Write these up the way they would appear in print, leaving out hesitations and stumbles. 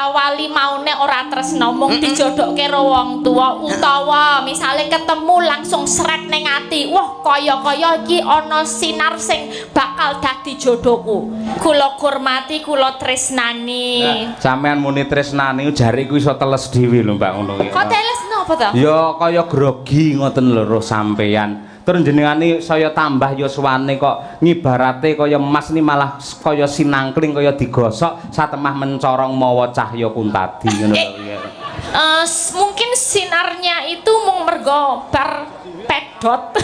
Diawali maune ora tresno, mung dijodohke karo wong tuwa, utawa misale ketemu langsung sret ning ati. Wah, kaya-kaya iki ana sinar sing bakal dadi jodohku. Kula hormati, kula tresnani. Sampean muni tresnani jare iku iso teles dhewe lho, Mbak, ngono kuwi. Kok teles napa to? Ya kaya grogi ngoten lho roh sampean. Terus jenengane saya tambah yuswane kok ngibarate kaya emas ni malah kaya sinangkling kaya digosok satemah mencorong mawa cahya kuntadi ngono lho. Mungkin sinarnya itu mung mergo bar pedot.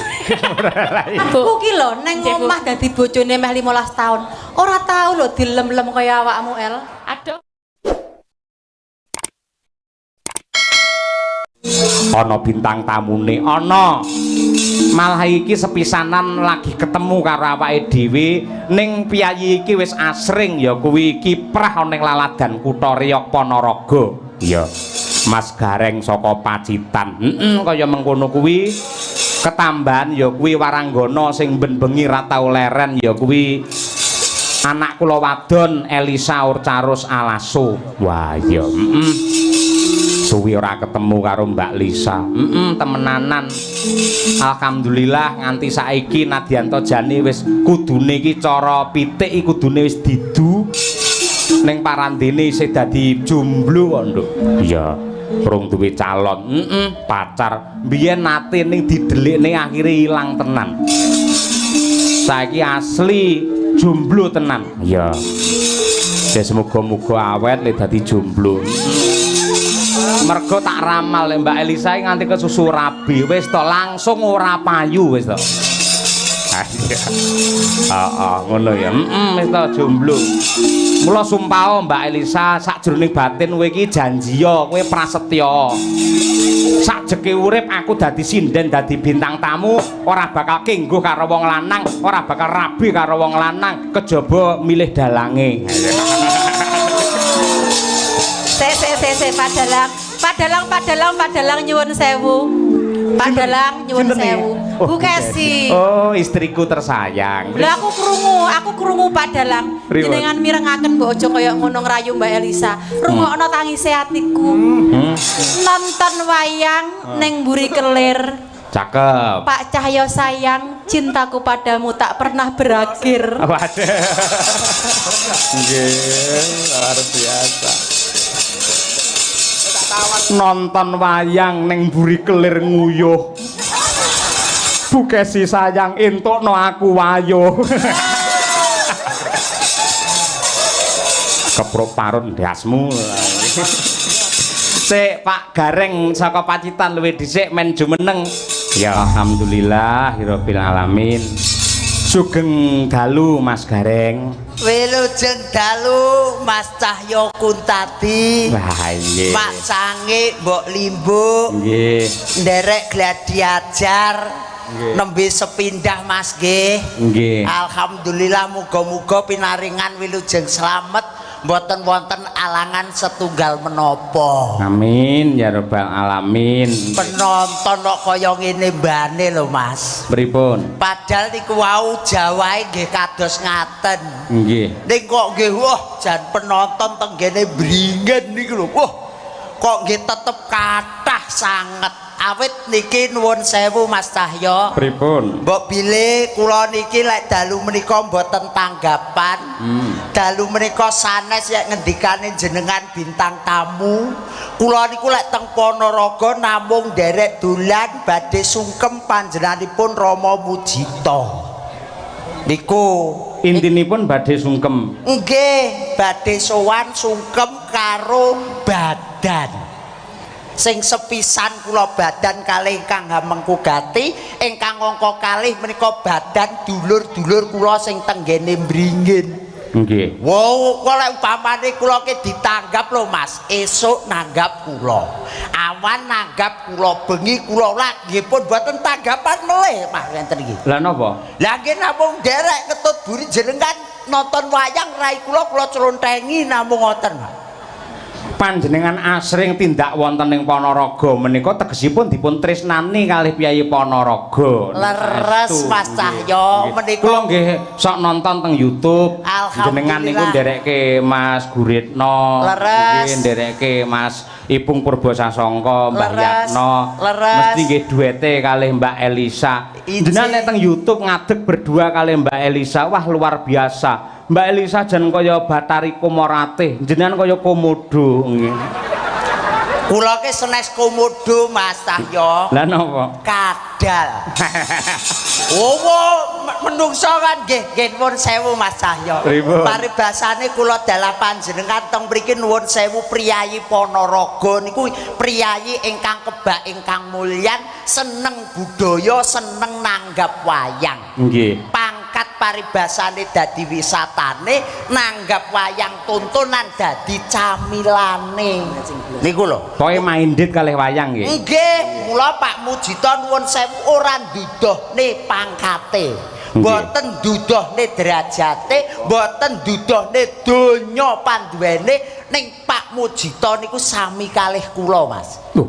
Aku ki lho neng omah dadi bojone meh 15 tahun. Ora tau lho dilem-lem kaya awakmu, El. Aduh. Ana bintang tamune, ana. Malah iki sepisanan lagi ketemu karo awake dhewe ning piyayi iki wis asring ya kuwi kiprah ana ning laladan kutha Reog Ponorogo. Iya. Mas Gareng saka Pacitan. Heeh, kaya mengkono kuwi. Ketambahan ya kuwi waranggana sing ben bengi ra tau leren ya kuwi anak kula wadon Elisa Orcarus Alaso. Wah, iya, heeh. Suwi ora ketemu karo Mbak Lisa. Temenanan. Alhamdulillah nganti saiki nadyan jane wis kudune iki cara pitik iki kudune wis didu. Ning parandene isih dadi jomblo kok, Nduk. Iya, rung duwe calon. Pacar. Biyen nate ning didelikne akhire ilang tenan. Saiki asli jomblo tenan. Iya. Ya semoga-moga awet le dadi jomblo. Mergo tak ramal lek Mbak Elisa nganti kesusu rabi wis to langsung ora payu wis to. Heeh, ngono ya. Wis to jomblo. Mula sumpah Mbak Elisa sakjroning batin kowe iki janjiya kowe prasetya. Sakjeke urip aku dadi sinden dadi bintang tamu ora bakal kengguh karo wong lanang, ora bakal rabi karo wong lanang kejaba milih dalange. Se Padalang, Padalang, Padalang, Padalang nyuwun sewu. Padalang nyuwun sewu. Bu Kesi. Oh, istriku tersayang. Lah aku krungu Padalang. Jenengan mirengaken mbok aja kaya ngono ngrayu Mbak Elisa. Rungokno tangise atiku. Nonton wayang ning mburi kelir. Cakep. Pak Cahyo sayang, cintaku padamu tak pernah berakhir. Waduh. Nggih, luar biasa. Nonton wayang ning mburi kelir nguyuh. Bu Kesi sayang entukno aku wayuh. Keprok parun ndasmu. Sik Pak Gareng saka Pacitan luwih dhisik men jumeneng. Ya alhamdulillah hirabbil alamin. Sugeng dalu Mas Gareng. Wilujeng dalu Mas Cahyo Kuntadi. Wah nggih. Pak Sange Mbok Limbuk. Nggih. Nderek gladi ajar. Nembe sepindah Mas nggih. Nggih. Alhamdulillah muga-muga pinaringan wilujeng slamet mboten wonten alangan setunggal menapa. Amin ya rabbal alamin. Penonton kok kaya ngene mbane lho Mas. Pripun? Padahal niku wau Jawae nggih kados ngaten. Nggih. Ning kok nggih wah jan penonton teng ngene bringen niku lho. Wah kok nggih tetep kathah sanget. Awit niki nuwun sewu Mas Cahyo. Pripun? Mbok bilih kula niki lek dalu menika mboten tanggapan. Dalu menika sanes yen ngendikane jenengan bintang tamu. Kula niku lek teng Ponorogo namung nderek dolan badhe sungkem panjenenganipun Rama Mujito. Niku intinipun badhe sungkem. Nggih, badhe sowan sungkem karo badan. Sing sepisan kula badan kalih ingkang hamengku gati, ingkang angka kalih menika badan dulur-dulur kula sing tenggene Mringin. Nggih. Wow, kok lek umpamane kula ki ditanggap lho Mas, esuk nanggap kula. Awan nanggap kula, bengi kula lak nggih pun mboten tanggapan melih Mas ngenten iki. Lah napa? Lah nggih namung nderek ketut buri jenengan nonton wayang rai kula kula clontengi namung ngoten Mas. Panjenengan asring tindak wonten ing Ponorogo menika tegesipun dipun tresnani kalih piyayi Ponorogo. Leres, Saestu. Mas Cahyo, menika Kula nggih sok nonton teng YouTube. Alhamdulillah. Jenengan niku nderekke Mas Guritno, Leres. nggih nderekke Mas Ipung Purbo Sasongko, Mbah Leres. Yatno. Leres. Mesti nggih duete kalih Mbak Elisa. Injih. Jenengan nek teng YouTube ngadeg berdua kalih Mbak Elisa, wah luar biasa. Mbak Elisa jan kaya Batari Komoratih, jenengan kaya komodo nggih. Kula ki senes komodo, Mas Cahyo. Lah napa? Kadal. Owo menungso kan nggih, nggih nuwun sewu, Mas Cahyo. Pripun? Paribasane kula dalah panjenengan teng mriki, nuwun sewu, priyayi Ponorogo niku priyayi ingkang kebak ingkang mulyan, seneng budaya, seneng nanggap wayang. Nggih. Pangkat paribasane dadi wisatane, nanggap wayang tontonan dadi camilane. Niku lho. Pokoke minded kalih wayang nggih. Nggih, mula Pak Mujito nuwun sewu ora nduduhne pangkate. Mboten nduduhne derajate, mboten nduduhne donya panduwene, ning Pak Mujito niku sami kalih kula, Mas. Lho.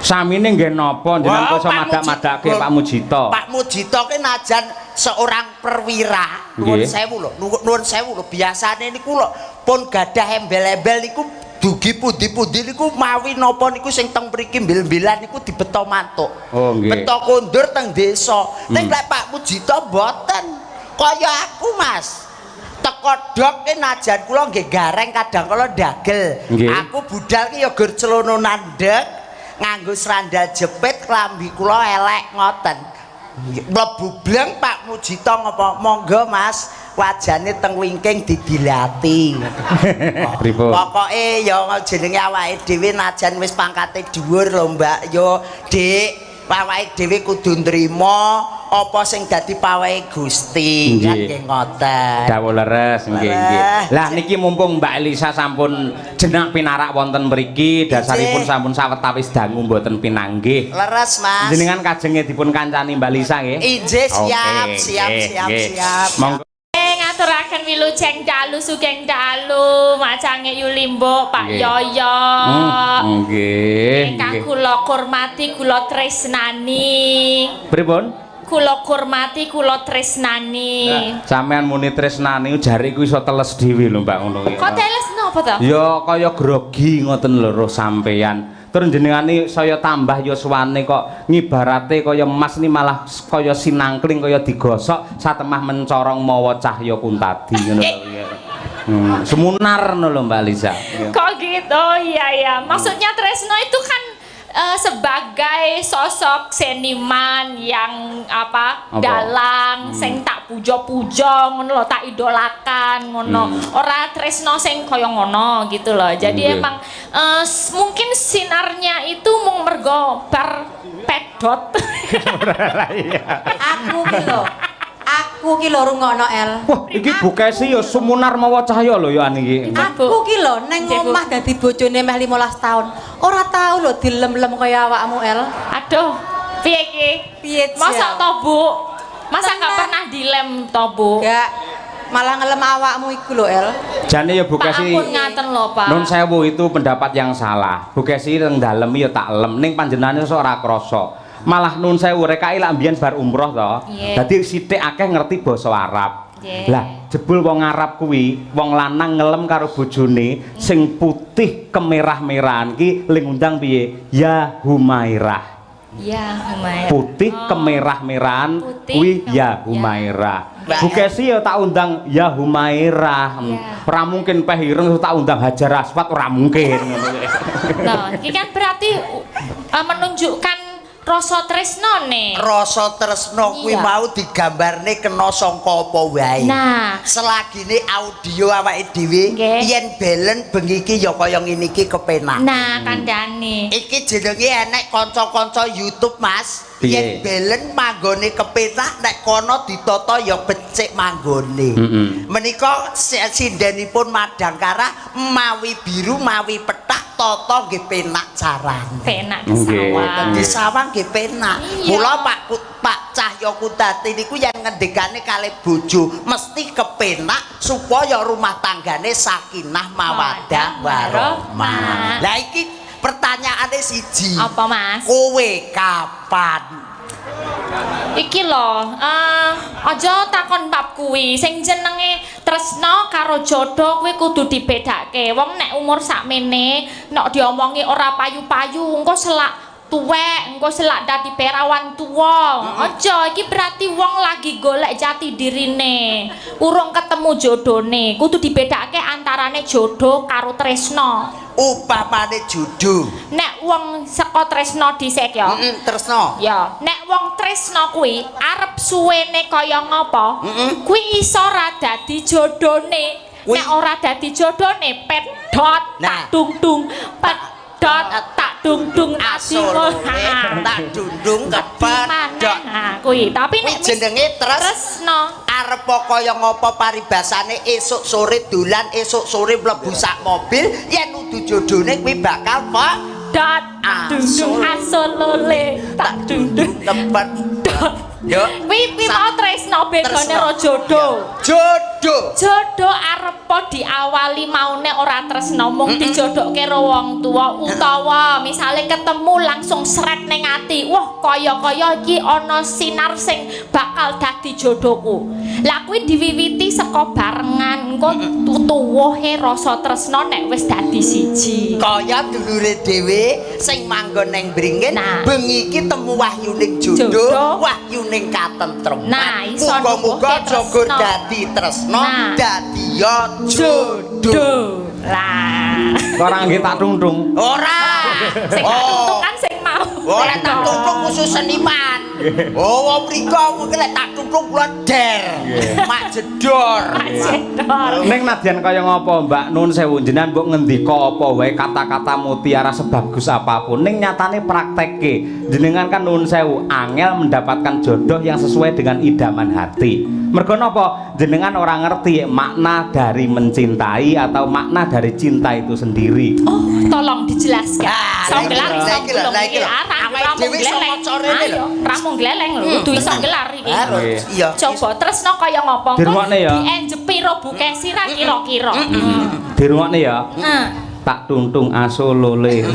Samine nggih napa jenengan Wah, kok iso Pak madak-madake Pak Mujito? Pak Mujito ki najan seorang perwira, nuwun sewu lho, nuwun sewu lho, biasane niku lho pun gadah embel-embel niku dugi pundi-pundi niku mawi napa niku sing teng mriki mbil-mbilan niku dibeto mantuk. Oh, nggih. Beto kondur teng desa. Ning lek Pak Mujito mboten. Kaya aku, Mas. Teko dok ki najan kula nggih gareng kadang kala ndagel. Aku budal ki ya gur celana nandhek, nganggo sandal jepit, klambi kula elek ngoten. Mlebu bleng Pak Mujito ngapa? Monggo, Mas, wajane teng wingking didilati. Pripun? Pokoke ya jenenge awake dhewe najan wis pangkate dhuwur lho, Mbak, yo Dik, awake dhewe kudu nrimo apa sing dadi pawehe Gusti. Kan nggih ngoten. Dawuh leres, nggih nggih. Lah niki mumpung Mbak Elisa sampun jenak pinarak wonten mriki, dasaripun sampun sawetawis dangu mboten pinanggih. Leres, Mas. Jenengan kajenge dipun kancani Mbak Lisa nggih. Injih, siap, Oke, siap, siap, siap. Monggo. Ngaturaken wilujeng dalu, sugeng dalu, macange Yulimbo, Pak Yoyo. Nggih. Ingkang kula hormati, kula tresnani. Pripun? Kula hormati, kula tresnani. Sampean muni tresnani jare iku iso teles dhewe lho, Mbak, ngono kuwi. Kok teles napa to? Ya kaya grogi ngoten lho roh sampean. Terus jenengane saya tambah yuswane kok ngibarate kaya emas ni malah kaya sinangkling kaya digosok satemah mencorong mawa cahya kuntadi ngono lho. Sumunar ngono lho, Mbak Lisa. Kok gitu? Iya ya. Maksudnya tresno itu kan sebagai sosok seniman yang apa, Apa? Dalang sing tak pujo-pujo ngono lho, tak idolakan ngono. Ora tresno sing kaya ngono gitu loh. Jadi emang mungkin sinarnya itu mung mergo bar pedot. Aku ki lho. Aku ki lho rungokno El. Wah, iki Bu Kesi ya sumunar mawa cahya lho ya iki. Aku ki lho neng Nggih, Bu. omah dadi bojone meh 15 tahun. Ora tau lho dilem-lem kaya awakmu, El. Aduh, piye iki? Piye, Masa Jel? to, Bu? Masa nggak Tenan. pernah dilem to, Bu? Enggak. Malah ngelem awakmu iku lho, El. Jane ya Bu Pak Kesi. ampun ngaten lho, Pak. Nun sewu, itu pendapat yang salah. Bu Kesi teng dalem ya tak lem ning panjenengane sok ora krasa. Malah nun sewu rekai lak mbiyen bar umroh to. Dadi sithik akeh ngerti basa Arab. Lah jebul wong Arab kuwi wong lanang ngelem karo bojone sing putih kemerah-merahan ki ling undang piye? Ya Humairah. Ya Humairah. Putih kemerah-merahan Putih kuwi ya Humairah. Mbak Bu Kesi ya tak undang ya Humairah. Ya. Ora mungkin peh ireng tak undang Hajar Aswad, ora mungkin ngono. Loh, iki kan berarti menunjukkan rasa tresno nih. Rasa tresno kuwi mau digambarne kena sangka apa wae. Nah. Selagine audio awake dhewe yen belen bengi iki ya kaya ngene iki kepenak. Nah, kandhane. Iki jenenge enek kanca-kanca YouTube, Mas. Piye? Yen belen manggone kepenak, nek kono ditata ya becik manggone. Menika sindenipun Madangkara mawi biru mawi pethak. Tata nggih penak carane. Penak disawang. Disawang nggih penak. Mula Pak Cahya Kudati niku yen ngendikane kalih bojo mesti kepenak supaya rumah tanggane sakinah mawaddah warahmah. Lah iki pertanyaane siji. Apa, Mas? Kowe kapan? Iki lho, aja takon bab kuwi. Sing jenenge tresna karo jodoh kuwi kudu dibedake. Wong nek umur sakmene nek diomongi ora payu-payu, engko selak tuwek, engko selak dadi perawan tuwa. Aja, iki berarti wong lagi golek jati dirine. Urung ketemu jodone. Kudu dibedake antarane jodoh karo tresna. Upamane jodoh. Nek wong saka tresna dhisik ya. Tresna. Ya, nek wong tresna kuwi arep suwene kaya ngapa, kuwi iso ora dadi jodone. Nek ora dadi jodone pedhot tak dung-dung, pedhot tak dung-dung asolone tak dundung kepedhot. Nah, kuwi. Tapi nek jenenge tresna arep kaya ngapa paribasane esuk sore dolan, esuk sore mlebu sak mobil, yen udu jodone kuwi bakal pedhot dundung asolole tak dundung kepedhot. Yo kuwi mau tresna bedane karo jodoh. Jodoh. Jodoh arep diawali maune ora tresna mung dijodohke karo wong tuwa utawa misale ketemu langsung sret ning ati. Wah, kaya-kaya iki ana sinar sing bakal dadi jodohku. Lah kuwi diwiwiti saka barengan, engko tuwuhe rasa tresna nek wis dadi siji. Kaya dulure dhewe sing manggon ning Bringin, bengi iki temu wahyuning jodoh, wahyuning katentreman. Nah, iso muga-muga jogur dadi tresna, dadi ya jodoh. Lah, ora nggih tak tungtung. Ora. Sing tak tungtung kan sing mau. Ora tak tungtung khusus seniman. Oh, wong mriko kuwi lek tak tungtung kula der. Mak jedor. Mak jedor. Ning nadyan kaya ngapa Mbak Nun sewu jenengan mbok ngendika apa wae kata-kata mutiara sebagus apapun ning nyatane praktekke jenengan kan nun sewu angel mendapatkan jodoh yang sesuai dengan idaman hati. Mergo napa jenengan ora ngerti makna dari mencintai atau makna dari cinta itu sendiri. Oh, tolong dijelaskan. Nah, iki lho. Awake dhewe iso maca rene lho. Ramung gleleng lho, kudu iso gelar iki. Iya. Coba tresna kaya ngopo? Dienjepi ro bukesi ra kira-kira. Dirungokne ya. Tak tuntung asolole.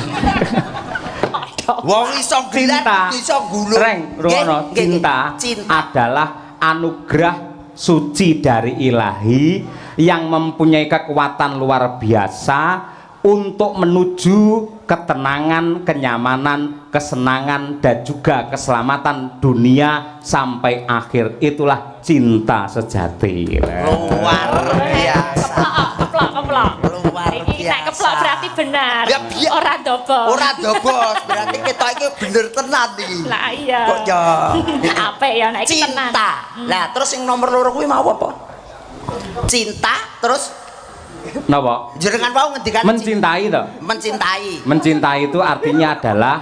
Wong iso gelar iso gulung. Reng, rungokno, cinta adalah anugerah suci dari ilahi yang mempunyai kekuatan luar biasa untuk menuju ketenangan, kenyamanan, kesenangan dan juga keselamatan dunia sampai akhir. Itulah cinta sejati. Luar biasa. Keplok, keplok. Luar biasa. Nek keplok berarti benar. Ya, ora dobos. Ora dobos, berarti kita iki bener tenan iki. Lah iya. Kok ya apik ya nek iki tenan. Cinta. Lah terus sing nomor loro kuwi mau apa? Cinta terus napa? Jenengan wau ngendikan mencintai to? Mencintai. Mencintai itu artinya adalah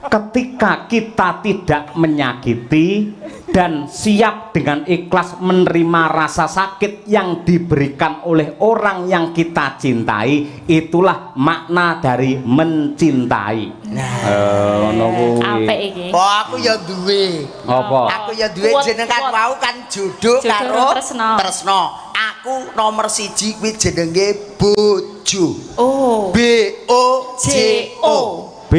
ketika kita tidak menyakiti dan siap dengan ikhlas menerima rasa sakit yang diberikan oleh orang yang kita cintai, itulah makna dari mencintai. Nah, ngono kuwi. Apik iki. Oh, aku ya duwe. Apa? Aku ya duwe jenengan wau kan jodoh karo tresna. Aku nomor siji kuwi jenenge bojo. Oh. B O J O. B.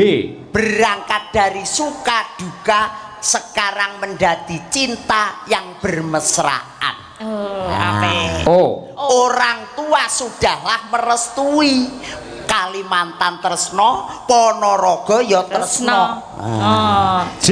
Berangkat dari suka duka sekarang menjadi cinta yang bermesraan. Oh, apik. Oh. Orang tua sudahlah merestui. Kalimantan tresno, Ponorogo ya tresno. Oh. J.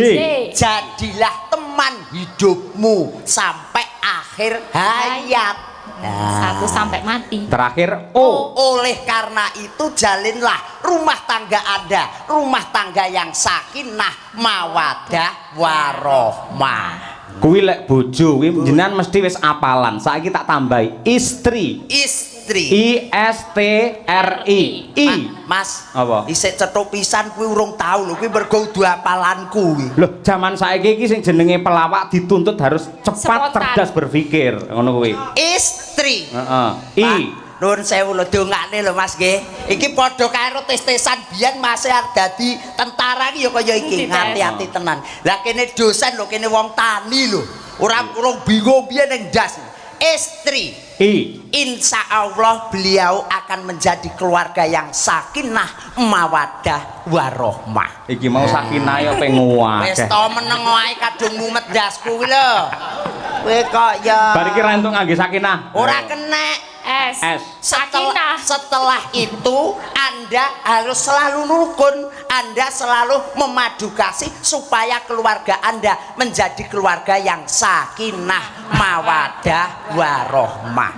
Jadilah teman hidupmu sampai akhir hayat. Nah. Satu sampai mati. Terakhir O. Oleh karena itu jalinlah rumah tangga Anda, rumah tangga yang sakinah, mawadah, warohmah. Kuwi lek bojo kuwi jenengan mesti wis apalan. Saiki tak tambahi istri. Istri. I S T R I. I. Mas, apa? Isih cetho pisan kuwi urung tau lho, kuwi mergo udu apalanku kuwi. Loh, jaman saiki iki sing jenenge pelawak dituntut harus cepat, spontan, cerdas berpikir, ngono kuwi. Istri. Heeh. I. Nuwun sewu lho, dongakne lho, Mas, nggih. Iki padha karo tes-tesan biyen Mas arep dadi tentara iki ya kaya iki, Dites. ngati-ati tenan. Lah kene dosen lho, kene wong tani lho. Ora urung bingung biyen ning ndas. Istri. I. Insya Allah beliau akan menjadi keluarga yang sakinah, mawadah, warohmah. Iki mau sakinah ya pengen Wis akeh. to, meneng wae, kadung mumet ndasku kuwi lho. Kowe kok ya. Bar iki ra entuk ngangge sakinah. Ora kenek. S. S. Setelah, Sakinah. setelah itu Anda harus selalu rukun, Anda selalu memadu kasih supaya keluarga Anda menjadi keluarga yang sakinah, mawadah, warohmah.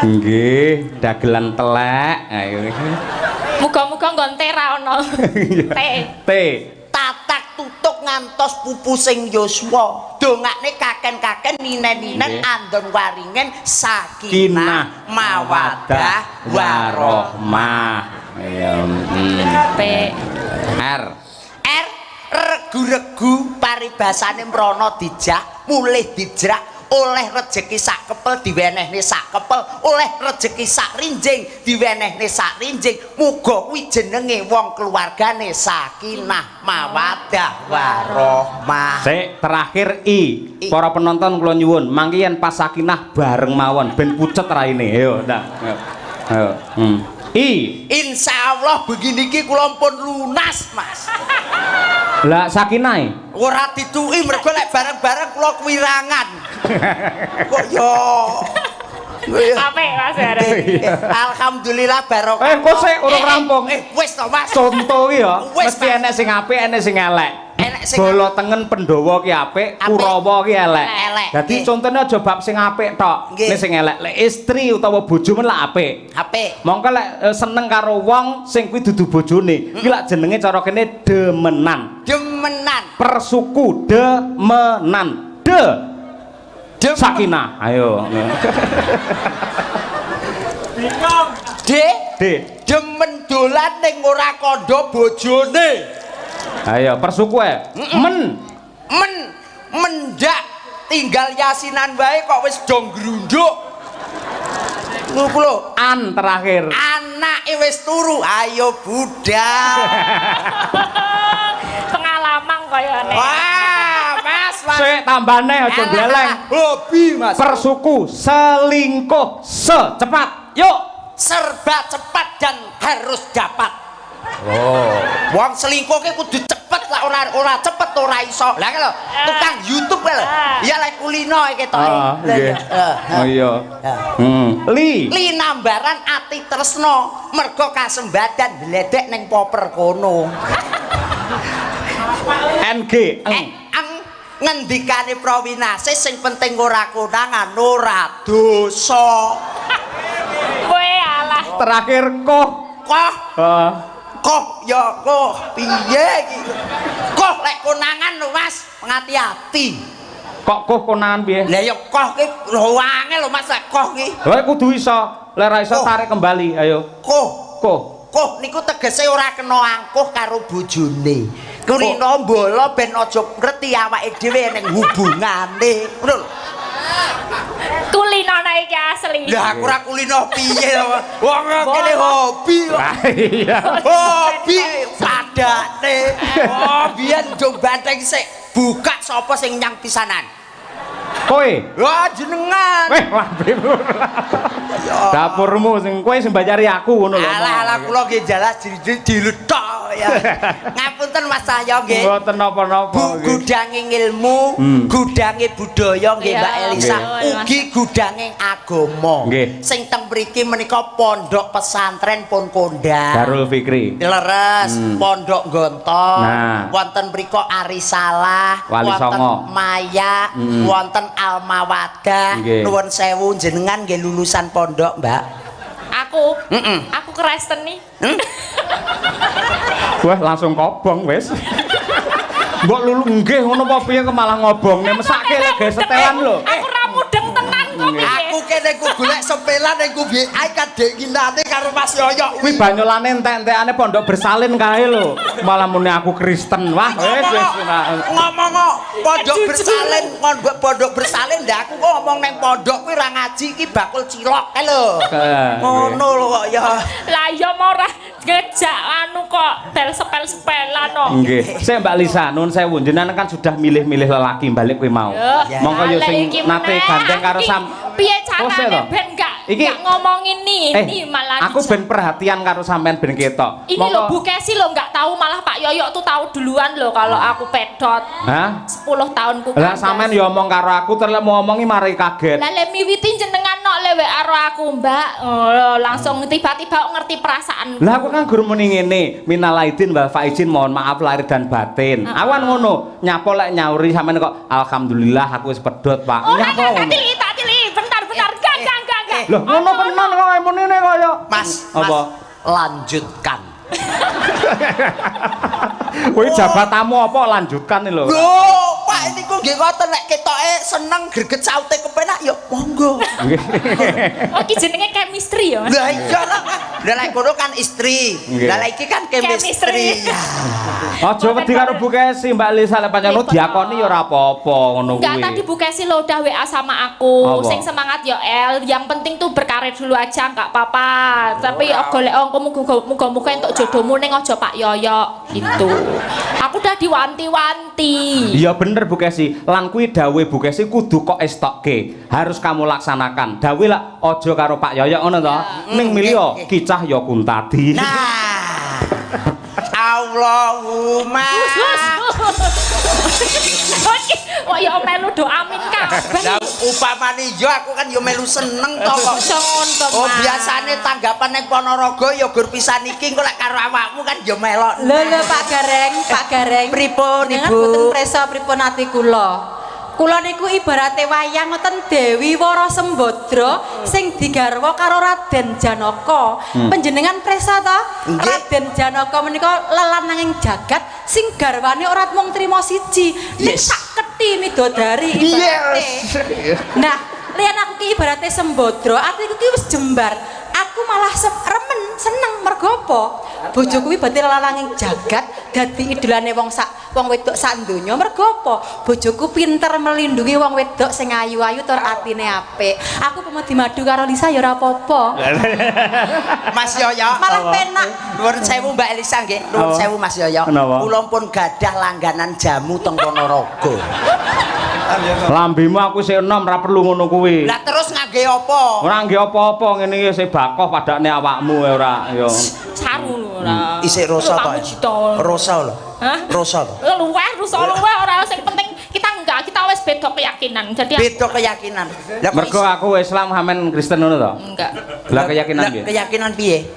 Nggih, dagelan telek. Ayo. Muga-muga nggon T ra ono. T. T. Tatak tutuk ngantos pupusing yuswa. Dongakne kaken-kaken, ninen-ninen, andon waringen sakinah, Kinah, mawadah, warohmah. warohmah. Iya. P. R. R, regu-regu paribasane mrono dijak, mulih dijrak, oleh rejeki sak kepel diwenehne sak kepel, oleh rejeki sak rinjing diwenehne sak rinjing. Muga kuwi jenenge wong keluargane sakinah, mawadah, warohmah. Sik, terakhir I. I. Para penonton kula nyuwun, mangke yen pas sakinah bareng mawon ben pucet raine. Ayo, ndak. Ayo. Ayo. I. Insya Allah begini iki kula pun lunas, Mas. Lah sakinah? Ora dituki, mergo lek bareng-bareng kula kuwirangan kok yo. Apik, Mas Bareng. Alhamdulillah barokah. Eh, kok sik urung rampung. Eh, wis to, Mas. Contoh ki ya, Wis, mesti Mas. enek sing apik, enek sing elek. Enek sing Bala tengen Pandhawa ki apik, Apik. Kurawa ki elek. Elek. Dadi contone aja bab sing apik tok, nek sing elek. Lek istri utawa bojo men lak apik. Apik. Mongko lek seneng karo wong sing kuwi dudu bojone, kuwi lak jenenge cara kene demenan. Demenan. Persuku demenan. De. Sakinah. Ayo. D. D. Demen dolan ning ora kandha bojone. Ayo persuku e. Men. Men, mendak tinggal yasinan wae kok wis do ngrunduk. Ngono lho. An terakhir. Anake wis turu, ayo budal. Pengalaman kayane. Wah, Mas, Mas. Sik tambane aja bleleng. Hobi, Mas. Persuku selingkuh secepat. Yuk. Serba cepat dan harus dapat. Oh. Wong selingkuh ki kudu cepet lah, ora ora cepet ora iso. Lah lho, tukang YouTube kae lho. Iya, lek kulino iki ketoke. Ah, Lah, nggih. iya. Oh iya. Li. Linambaran ati tresno mergo kasembadan bledek ning poper kono. NG. Eh, Eng. ang ngendikane Prawinase sing penting ora konangan ora dosa. Kowe alah. Terakhir koh. Koh. Ah. Koh ya koh piye iki? Koh lek konangan lho, Mas, ngati-ati. Kok koh konangan piye? Lah ya koh ki lho angel lho, Mas, lek koh ki. Lah kudu iso. Lek ra iso Koh. tarik kembali. Ayo. Koh. Koh. Koh niku tegese ora kena angkuh karo bojone. Kulino mbala ben aja ngerti awake dhewe ning hubungane. Ngono lho. Kulino iki asli. Lah aku ora kulino piye to. Wong kene hobi kok. Lah iya. Hobi padane. Oh, biyen do banteng sik. Buka sapa sing nyang pisanan? Kowe. Wah, jenengan. Weh, lambemu. Dapurmu sing kowe sing bayari aku ngono lho. Alah alah, kula nggih jelas diluthok ya. Ngapunten, Mas Cahyo, nggih. Mboten napa-napa. Bu, gudange ilmu, gudange budaya nggih, Mbak Elisa, Nggih. Ugi gudange agama. Sing teng mriki menika pondok pesantren pun kondang. Darul Fikri. Leres, Pondok Gontor, Nah. wonten mriko Arisalah, Wali wonten Songo. Maya, wonten Almawadah. Nuwun sewu, jenengan nggih lulusan pondok, Mbak? Aku, aku Kristen nih. Wah, langsung kobong wis. Mbok lulu nggih ngono apa piye kok malah ngobongne, mesake lek gawe setelan lho. Aku ra mudeng tenan kok piye. Aku Aku kene ku golek sepelan ning ku WA kadinginane karo Mas Yoyok. Kuwi banyolane entek-entekane pondok bersalin kae lho. Malah muni aku Kristen. Wah, wis wis ngomong kok pondok bersalin, pondok bersalin ndak aku kok ngomong neng pondok kuwi ora ngaji iki bakul cilok kae lho. Ngono lho kok ya. Lah ya ora ngejak anu kok bel sepel-sepelan kok. Nggih. Sik Mbak Lisa, nuwun sewu jenengan kan sudah milih-milih lelaki balik kuwi mau. Mongko yo sing nate gandeng karo sam piye carane ben gak ngomongin ini malah aku ben perhatian karo sampean ben ketok. Ini lho Bu Kesi lho gak tahu malah Pak Yoyok tuh tahu duluan lho kalau aku pedot. Hah? 10 tahun ku. Lah sampean yo omong karo aku terus mau ngomongi mari kaget. Lah le miwiti jenengan nok lewe karo aku, Mbak. Oh, langsung tiba-tiba ngerti perasaan. Lah aku kan gur muni ngene, minal aidin wal faizin, mohon maaf lahir dan batin. Aku kan ngono, nyapo lek nyauri sampean kok alhamdulillah aku wis pedot, Pak. Nyapo ngono. Tak tili, bentar. Enggak. Loh, ngono tenan kok munine kaya. Mas, apa? Lanjutkan. Kuwi jabatanmu apa lanjutkan lho. Lho, Pak niku nggih ngoten nek ketoke seneng greget saute kepenak ya monggo. Oh, iki jenenge chemistry ya, Mas. Lah iya lah. Lah lek kono kan istri. Lah lek iki kan chemistry. Aja wedi karo Bu Kesi, Mbak Lisa lek pancen diakoni ya ora apa-apa ngono kuwi. Enggak, tadi Bu Kesi lho udah WA sama aku. Sing semangat ya El, yang penting tuh berkarir dulu aja enggak apa-apa. Tapi golek engko muga-muga entuk jodohmu ning aja Pak Yoyok gitu. Aku udah diwanti-wanti. Iya bener Bu Kesi, lan kuwi dawuhe Bu Kesi kudu kok estokke. Harus kamu laksanakan. Dawuhe lah aja karo Pak Yoyok ngono to. Ning milih kicah ya kuntadi. Nah. Allahumma. Wah ya melu do amin kabeh. Lah upamane yo aku kan yo melu seneng to kok. Oh biasane tanggapan ning Ponorogo ya gur pisan iki engko lek karo awakmu kan yo melok. Lho lho Pak Gareng, Pak Gareng. Pripun Ibu? Mboten presa pripun ati kula. Kula niku ibarate wayang ngoten Dewi Wara Sembadra sing digarwa karo Raden Janaka. Panjenengan presa ta? Raden Janaka menika lelananging jagat sing garwane ora mung trima siji, ning sak kethi midodari ibarate. Nah, liyan aku ki ibarate Sembadra, atiku ki wis jembar. Aku malah remen seneng mergo apa? Bojoku kuwi berarti lelananging jagat dadi idolane wong sak wong wedok sak donya mergo apa? Bojoku pinter melindungi wong wedok sing ayu-ayu tur atine apik. Aku pemedi madu karo Lisa ya ora apa-apa. Mas Yoyo malah penak. Nuwun sewu Mbak Elisa nggih. Nuwun sewu Mas Yoyo. Kula pun gadah langganan jamu teng Ponorogo. Lambemu aku sik enom ora perlu ngono kuwi. Lah terus ngangge apa? Ora ngangge apa-apa ngene iki sik bakoh padakne awakmu ora ya. Saru lho ora. Isik rosa to. Rosa lho. Hah? Rosa lho. Luweh rosa luweh ora sing penting kita enggak, kita wis beda keyakinan. Jadi beda keyakinan. Lah mergo aku Islam sampean Kristen ngono to? Enggak. Lah keyakinan piye? Keyakinan piye?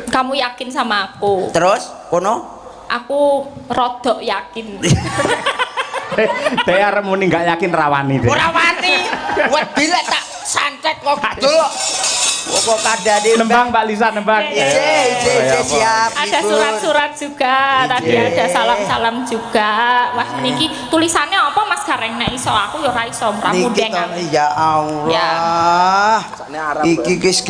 Kamu yakin sama aku. Terus kono? Aku rodok yakin. Dek arep muni enggak yakin rawani dek. Ora wani. Wedi lek tak santet kok gedul. Kok kandhane nembang Mbak Lisa nembang. Ije siap. Ada surat-surat juga, tadi ada salam-salam juga. Wah niki tulisannya apa Mas Gareng nek iso aku ya ora iso ora mudeng. Ya Allah. Iki wis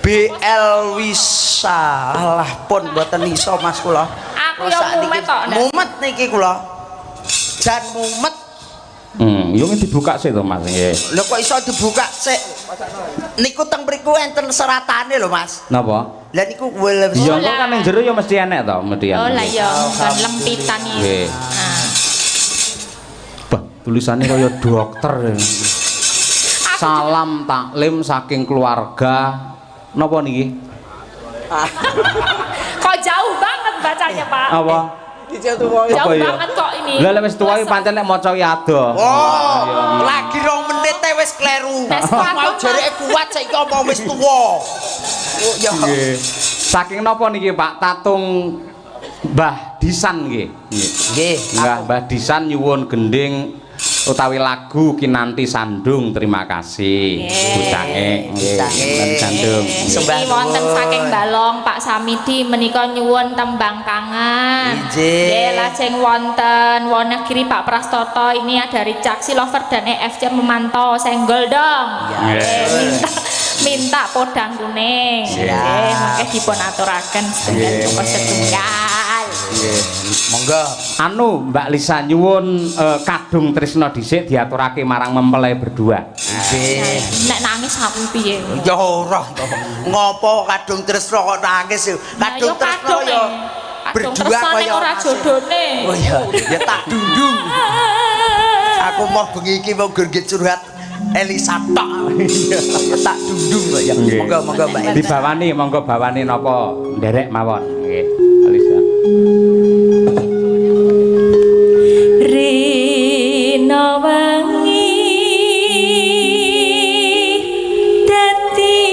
BL Wisa. Alah pun mboten iso Mas kula. Aku ya mumet tok. Mumet niki kula. Jan mumet. Yo dibuka sik to Mas nggih. Lho kok iso dibuka sik? Niku teng mriku enten seratane lho Mas. Napa? Lah niku ya engko kan ning jero ya mesti enek to, mesti. Oh lah ya, kan lempitan iki. Nggih. Bah, tulisane kaya dokter. Salam taklim saking keluarga. Napa niki? Kok jauh banget bacanya, Pak? Apa? Jauh banget kok ini. Lah lek wis tuwa iki pancen lek maca ki adoh. Oh, lagi 2 menit e wis kleru. Mau jareke kuat saiki omong wis tuwa. Oh ya. Nggih. Saking napa niki Pak? Tatung Mbah Disan nggih. Nggih. Mbah Disan nyuwun gending utawi lagu Kinanti Sandung. Terima kasih. Bucange nggih, Kinanti Sandung. Niki wonten saking Balong Pak Samidi menika nyuwun tembang kangen. Nggih, lajeng wonten Wonogiri Pak Prastoto, ini dari Caksi Lover dan EFC memantau senggol dong. Minta podang kuning. Nggih, mangke dipun aturaken setunggal cukup setunggal. Nggih. Monggo. Anu Mbak Lisa nyuwun Kadung Tresna dhisik diaturake marang mempelai berdua. Nggih. Nek nangis aku piye? Ya ora to. Ngopo Kadung Tresna kok nangis? Kadung Tresna ya berdua kaya ora jodone. Oh iya, ya tak dundung. Aku mau bengi iki mau gur curhat Elisa tok. Ya tak dundung kok ya. Monggo monggo Mbak Elisa. Dibawani monggo bawani napa nderek mawon. Nggih, Elisa. Rina wangi dadi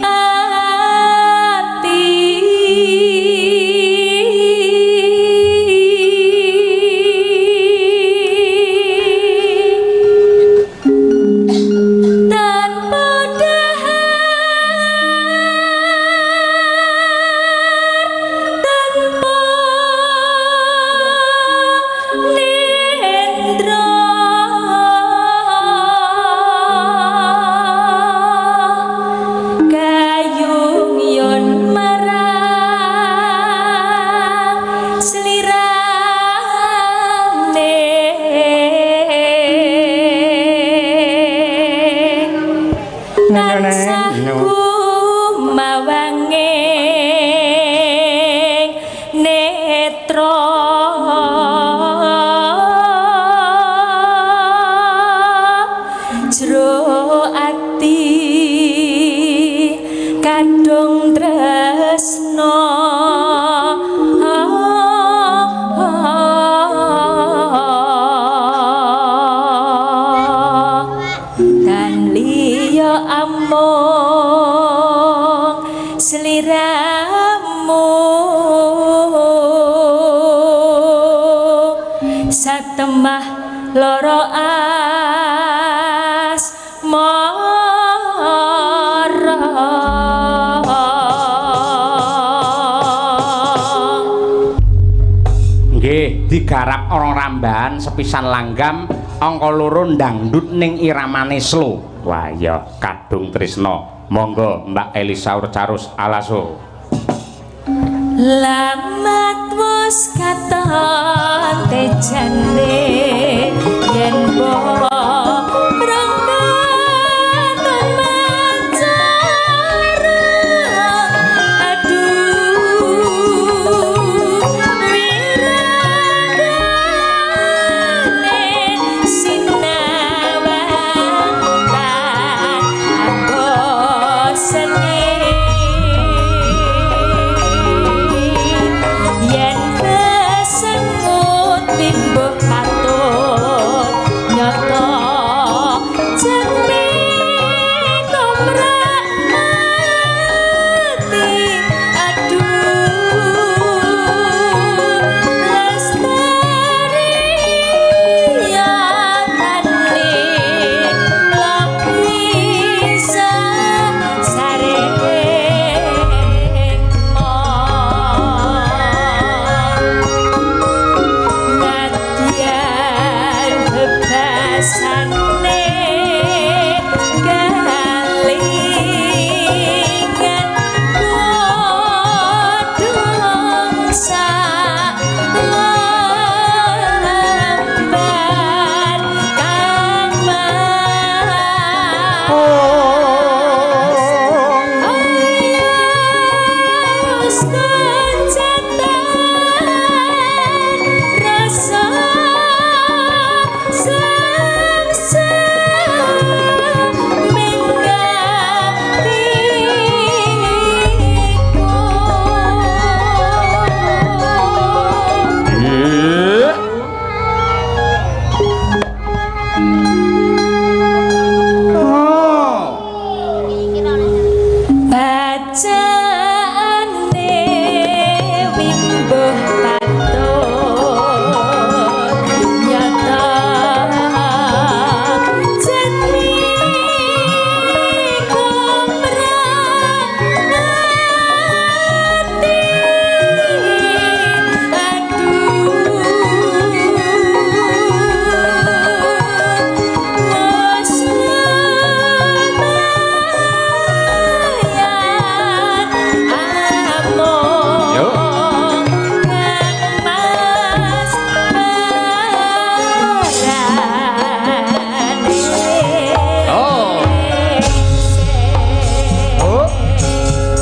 ati tanpa dahar tanpa nendra kayung yon marang slirane tansah kumawanging netra jero ati kadung tresna dan liya amung sliramu satemah lara asmara. Nggih, digarap orang rambahan sepisan langgam angka loro ndangdut ning iramane slow. Wah ya, Kadung Tresna. Monggo Mbak Elisa Urcarus Alaso. Lamat wis katon tejane yen yen kesengut timbuh katut nyata.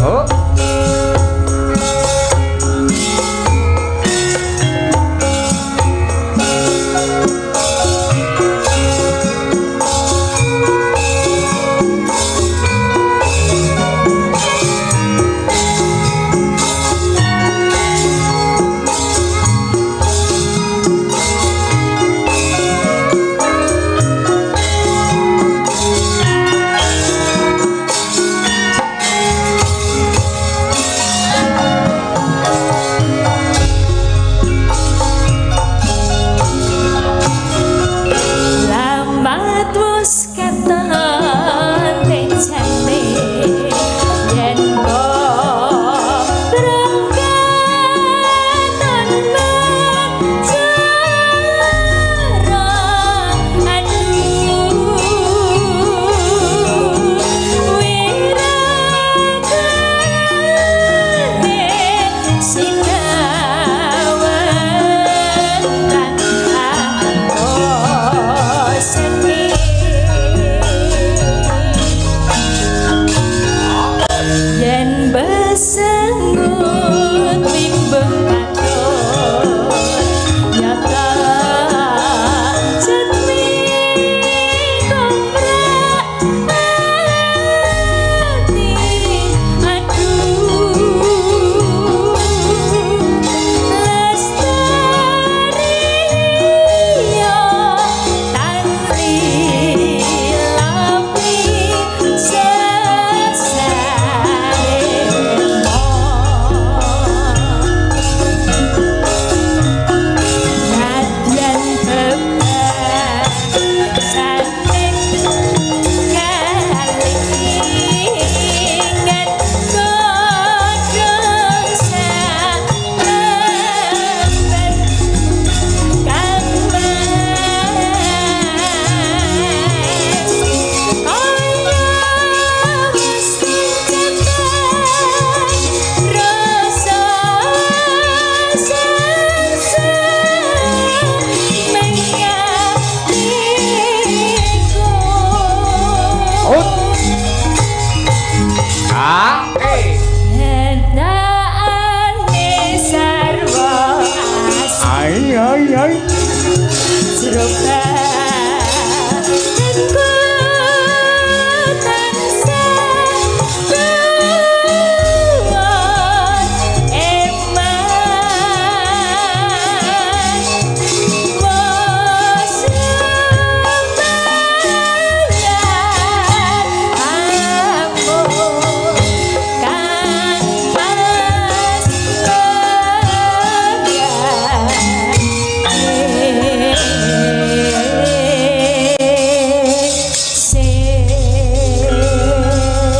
Oh.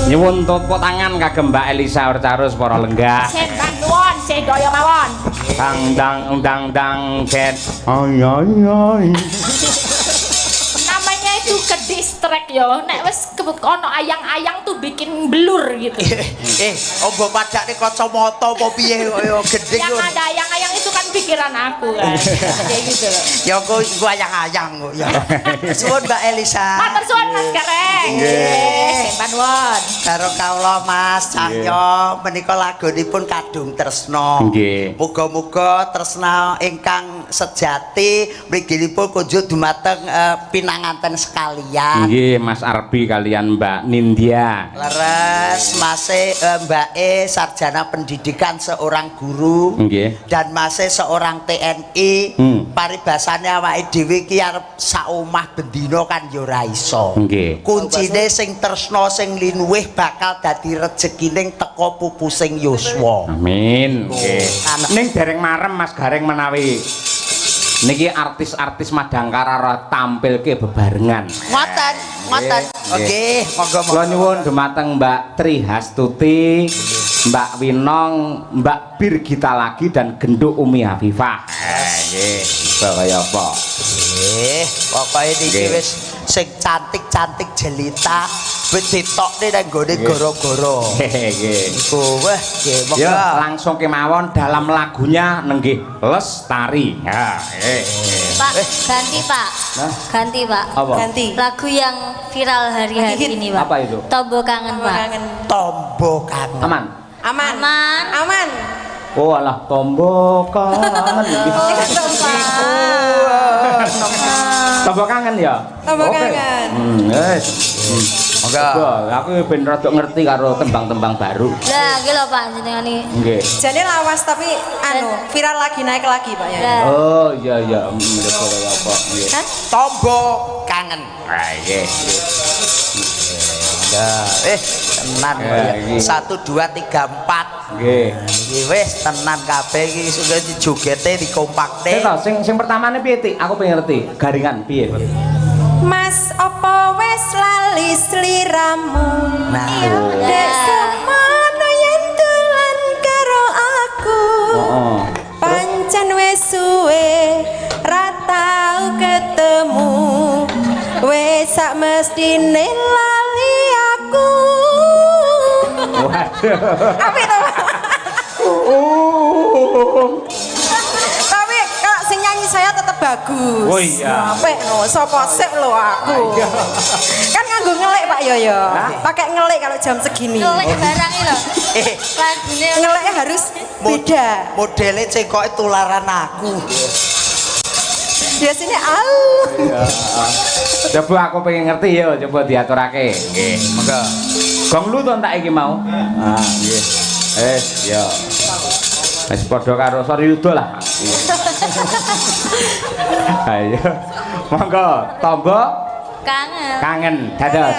Nyuwun tepuk tangan kagem Mbak Elisa Orcarus para lenggah. Sembah nuwun sedaya mawon. Dang dang dang dang jet. Ay ay ay. Namanya itu ke distract yo. Nek wis ono ayang-ayang tuh bikin blur gitu. Ombo padakne kacamata apa piye kaya gendhing. Yang ada ayang-ayang itu kan pikiran aku kan. Kayak gitu loh. Ya kok iku ayang-ayang kok ya. Suwun Mbak Elisa. Matur suwun Mas Gareng. Nggih. Sembah nuwun. Karo kawula Mas Cahyo menika lagunipun Kadung Tresna. Nggih. Muga-muga tresna ingkang sejati mliginipun kunjuk dumateng pinanganten sekalian. Nggih Mas Arbi kalian Mbak Nindya. Leres Mase Mbake sarjana pendidikan seorang guru. Nggih. Dan Mase seorang TNI. Paribasane awake dhewe iki arep sak omah bendina kan ya ora iso. Nggih. Kuncine sing tresna sing linuwih bakal dadi rejekining teka pupusing yuswa. Amin. Nggih. Ning dereng marem Mas Gareng menawi niki artis-artis Madangkara ora tampilke bebarengan. Ngoten, ngoten. Oke, monggo-monggo. Kula nyuwun dumateng Mbak Tri Hastuti, Mbak Winong, Mbak Birgita lagi dan Genduk Umi Hafifah. Nggih, iso kaya apa? Nggih, pokoke niki wis sing cantik-cantik jelita. Ben ditokne nang nggone gara-gara. Nggih. Iku wah nggih monggo. Ya, langsung kemawon dalam lagunya nenggih Lestari. Ha, nggih. Pak, ganti Pak. Nah? Ganti Pak. Apa? Ganti. Lagu yang viral hari-hari ini Pak. Apa itu? Tombo Kangen Pak. Tombo Kangen. Aman. Aman. Aman. Aman. Oh alah tombo kangen. Tombo kangen ya? Tombo kangen. Wis. Monggo. Aku ben rada ngerti karo tembang-tembang baru. Lah, iki lho Pak jenengan iki. Nggih. Jane lawas tapi anu viral lagi naik lagi Pak ya. Oh iya iya, kaya apa. Nggih. Tombo Kangen. Ah nggih. Tenan ya. 1 2 3 4. Nggih. Iki wis tenan kabeh iki sudah dijogete dikompakne. Sing sing sing pertamane piye Tik? Aku pengen ngerti. Garingan piye? Mas apa wis lali sliramu? Nah, dek semono yen dolan karo aku. Heeh. Pancen wis suwe ra tau ketemu. Wis sak mestine lali aku. Waduh. Apik to, Pak? Tapi kalau sing nyanyi saya tetep bagus. Oh iya. Apik no, sapa sik lho aku. Kan nganggo ngelik Pak Yoyo. Pakai ngelik kalau jam segini. Ngelik barang iki lho. Lagune ngeliknya harus beda. Modele cengkoke tularan aku. Biasanya au. Coba aku pengen ngerti ya, coba diaturake. Nggih, monggo. Gong lu to entak iki mau. Ah, nggih. Ya. Wis padha karo Soryuda lah. Ayo. Monggo, tombo kangen. Kangen, dados.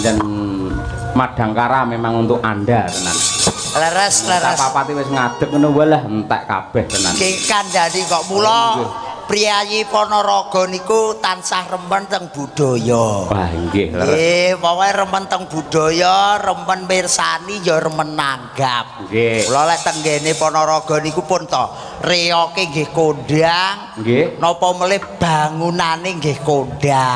Pancen Madangkara memang untuk Anda tenan. Leres, leres. Papati wis ngadeg ngono walah entek kabeh tenan. Nggih kandhani kok mula priyayi Ponorogo niku tansah remen teng budaya. Wah, nggih leres. Nggih, pokoke remen teng budaya, remen mirsani ya remen nanggap. Nggih. Kula lek teng ngene Ponorogo niku pun to reoke nggih kondang. Nggih. Napa melih bangunane nggih kondang.